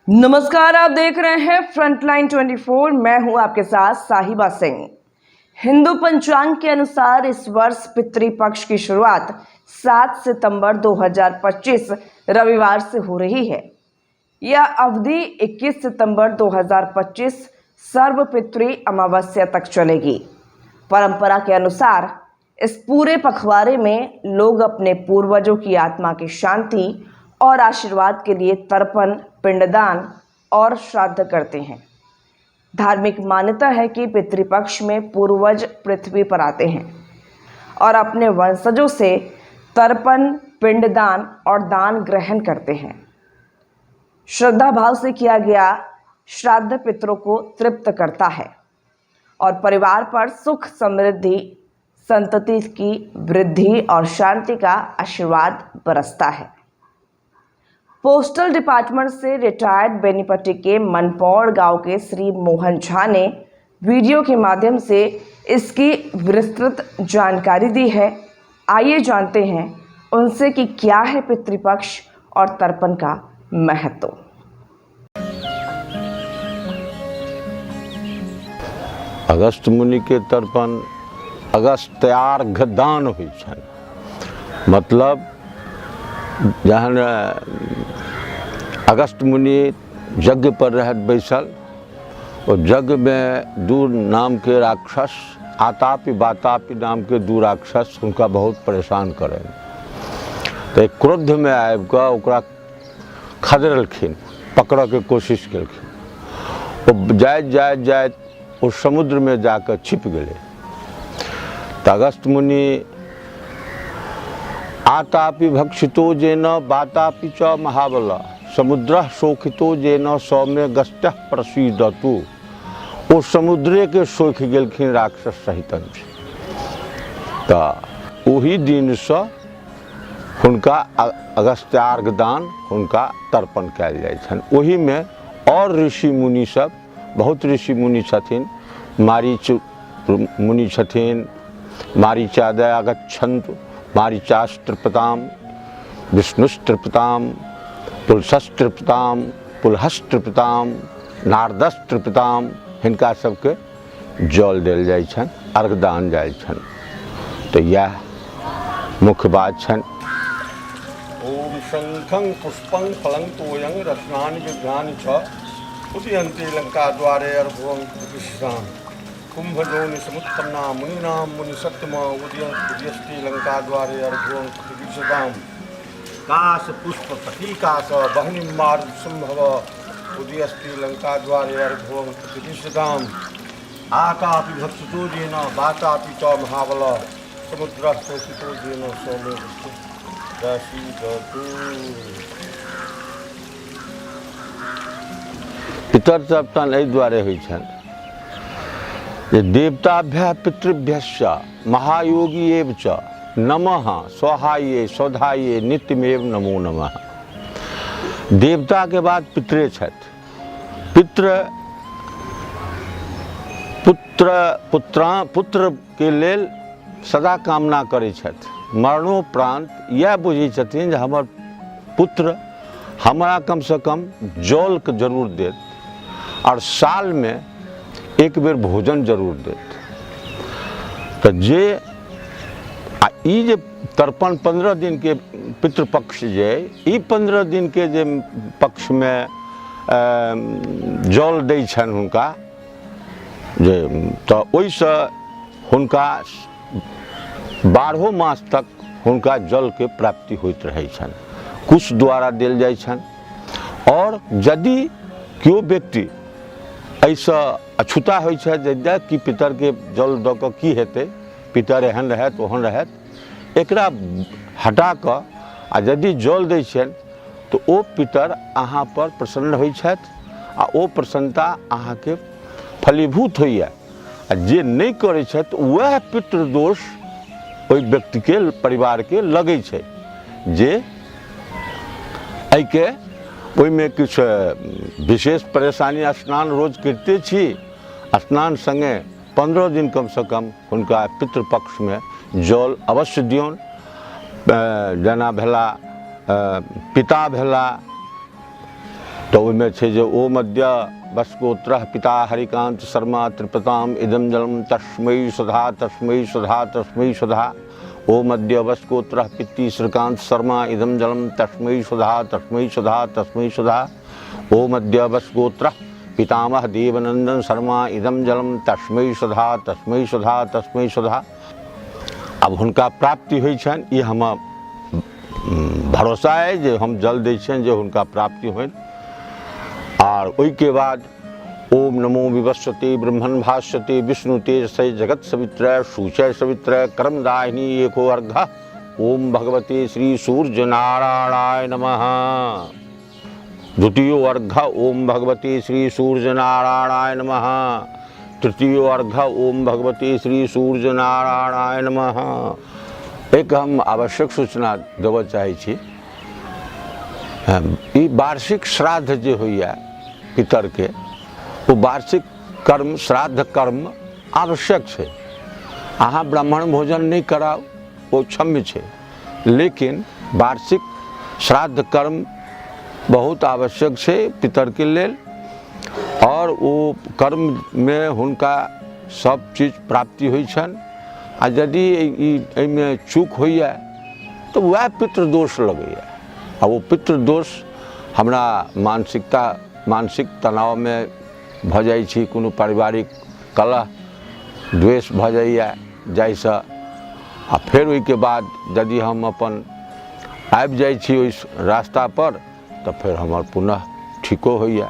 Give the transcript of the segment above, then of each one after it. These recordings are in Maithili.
नमस्कार, आप देख रहे हैं फ्रंटलाइन 24। मैं हूं आपके साथ साहिबा सिंह। हिंदू पंचांग के अनुसार इस वर्ष पितृपक्ष की शुरुआत 7 सितंबर 2025 रविवार से हो रही है। यह अवधि 21 सितंबर 2025 सर्वपितृ अमावस्या तक चलेगी। परंपरा के अनुसार इस पूरे पखवाड़े में लोग अपने पूर्वजों की आत्मा की शांति और आशीर्वाद के लिए तर्पण, पिंडदान और श्राद्ध करते हैं। धार्मिक मान्यता है कि पितृपक्ष में पूर्वज पृथ्वी पर आते हैं और अपने वंशजों से तर्पण, पिंडदान और दान ग्रहण करते हैं। श्रद्धा भाव से किया गया श्राद्ध पितरों को तृप्त करता है और परिवार पर सुख, समृद्धि, संतति की वृद्धि और शांति का आशीर्वाद बरसता है। पोस्टल डिपार्टमेंट से रिटायर्ड बेनीपट्टी के मनपौड़ गांव के श्री मोहन झा ने वीडियो के माध्यम से इसकी विस्तृत जानकारी दी है। आइए जानते हैं उनसे कि क्या है पितृपक्ष और तर्पण का महत्व। अगस्त मुनि के तर्पण अगस्त्यार्घ दान होइ छनि। मतलब जहन अगस्त मुनि यज्ञ पर रहत बैसल, ओ यज्ञमे दू नामके राक्षस, आतापी बातापी नामके दू राक्षस हुनका बहुत परेशान करनि। तऽ क्रोधमे आबि कऽ ओकरा खदेड़लखिन, पकड़ऽके कोशिश केलखिन। ओ जाइत जाइत जाइत ओ समुद्रमे जाकऽ छिप गेलै। तऽ अगस्त मुनि आतापि भक्षितो जेन बातापि च महाबल समुद्र शोखितो जेन सौम्य गस्त्य प्रसीदतु। ओ समुद्रेके सोखि गेलखिन राक्षस सहितन। तऽ ओही दिनसँ हुनका अगस्त्यार्घ दान, हुनका तर्पण कयल जाइ छनि। ओहिमे आओर ऋषि मुनि सब, बहुत ऋषि मुनि छथिन। मारीच मुनि छथिन, मारीचादय आगच्छन्तु मारीचास्त्रपताम विष्णुस्त्रपताम पुलसस्त्रपताम पुलहस्त्रपताम नारदस्त्रपताम, हिनका सबके जल देल जाइ छनि, अर्घदान जाइ छनि। तऽ इएह मुख्य बात छनि। ओम शंखं पुष्पं फलं तोयं रत्नानि विघ्नानि च उदयन्ति लंका द्वारे अर्भुवं प्रतिष्ठान कुंभजोनि समुत्पन्ना मुनीनां मुनि सत्यम उदयस्ति लंका द्वारे अर्भुवं प्रतिष्ठान काश पुष्प प्रतीकाश बहनि मारुत संभव उदयस्ति लंका द्वारे अर्भुवं प्रतिष्ठान आतापि भक्षितो जेन वातापि च महाबल समुद्र शोषितो जेन सौम्य पितर तर्पण एहि दुआरे होइ छनि जे देवताभ्य पितृभ्यश्च महायोगी एव च नमः स्वहाये स्वधाये नित्यमेव नमो नमः। देवताके बाद पितरे छथि। पितृ पुत्र पुत्रा पुत्रके लेल सदा कामना करै छथि। मरणोपरांत इएह बुझै छथिन जे हमर पुत्र हमरा कमसँ कम जलके जरूर देत आओर सालमे एक बेर भोजन जरूर देत। तऽ जे आ ई जे तर्पण 15 दिनके पितृपक्ष जे अइ, ई 15 दिनके जे पक्षमे जल दै छनि हुनका जे, तऽ ओहिसँ हुनका 12 मास तक हुनका जलके प्राप्ति होइत रहै छनि। कुश द्वारा देल जाइ छनि। आओर यदि केओ व्यक्ति एहिसँ अछूता होइ छथि जे कि पितरके जल दऽ कऽ की हेतै, पितर एहन रहथि ओहन रहथि, एकरा हटा कऽ आ यदि जल दै छियनि तऽ ओ पितर अहाँ पर प्रसन्न होइ छथि आ ओ प्रसन्नता अहाँके फलीभूत होइए। आ जे नहि करै छथि वएह पितृदोष ओहि व्यक्तिके परिवारके लगै छै जे एहिके ओहिमे किछु विशेष परेशानी। स्नान रोज करिते छी, स्नान सङ्गे 15 दिन कमसँ कम हुनका पितृपक्षमे जल अवश्य दियौन। जेना भेला पिता भेला तऽ ओहिमे छै जे ओ मध्य वस्कोत्र पिता हरिकांत शर्मा त्रिपताम इदम जलम तस्मै सधा तस्मै सधा तस्मै सधा। ओ मध्य वस्कोत्र पितृ श्रीकांत शर्मा इदम जलम तस्मै सधा तस्मै सधा तस्मै सधा। ओ मध्य वस्कोत्र पितामह देवनंदन शर्मा इदम जलम तस्मै सधा तस्मै सधा तस्मै सधा। आब हुनका प्राप्ति होइ छनि, ई हम भरोसा अइ जे हम जल दै छियनि जे हुनका प्राप्ति होइन। आर ओहिके बाद ओम नमो विवस्वते ब्रह्मण भास्यते विष्णु तेजसै जगत सवित्र सूचय सवित्र कर्मदाहिनी एको अर्घ ओम भगवते श्री सूर्य नारायणाय नमः। द्वितीयो अर्घ ओम भगवते श्री सूर्य नारायणाय नमः। तृतीयो अर्घ ओम भगवते श्री सूर्य नारायणाय नमः। एक हम आवश्यक सूचना देबऽ चाहै छी, ई वार्षिक श्राद्ध जे होइए पितरके, ओ वार्षिक कर्म श्राद्ध कर्म आवश्यक छै। अहाँ ब्राह्मण भोजन नहि कराउ ओ क्षम्य छै, लेकिन वार्षिक श्राद्ध कर्म बहुत आवश्यक छै पितरके लेल, आओर ओ कर्ममे हुनका सब चीज प्राप्ति होइ छनि। आ यदि एहिमे चूक होइए तऽ वएह पितृदोष लगैए, आ ओ पितृदोष हमरा मानसिक तनावमे भऽ जाइ छी, कोनो पारिवारिक कलह द्वेष भऽ जाइए जाहिसँ। आ फेर ओहिके बाद यदि हम अपन आबि जाइ छी ओहि रास्तापर तऽ फेर हमर पुनः ठीको होइए।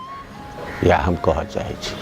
इएह हम कहऽ चाहै छी।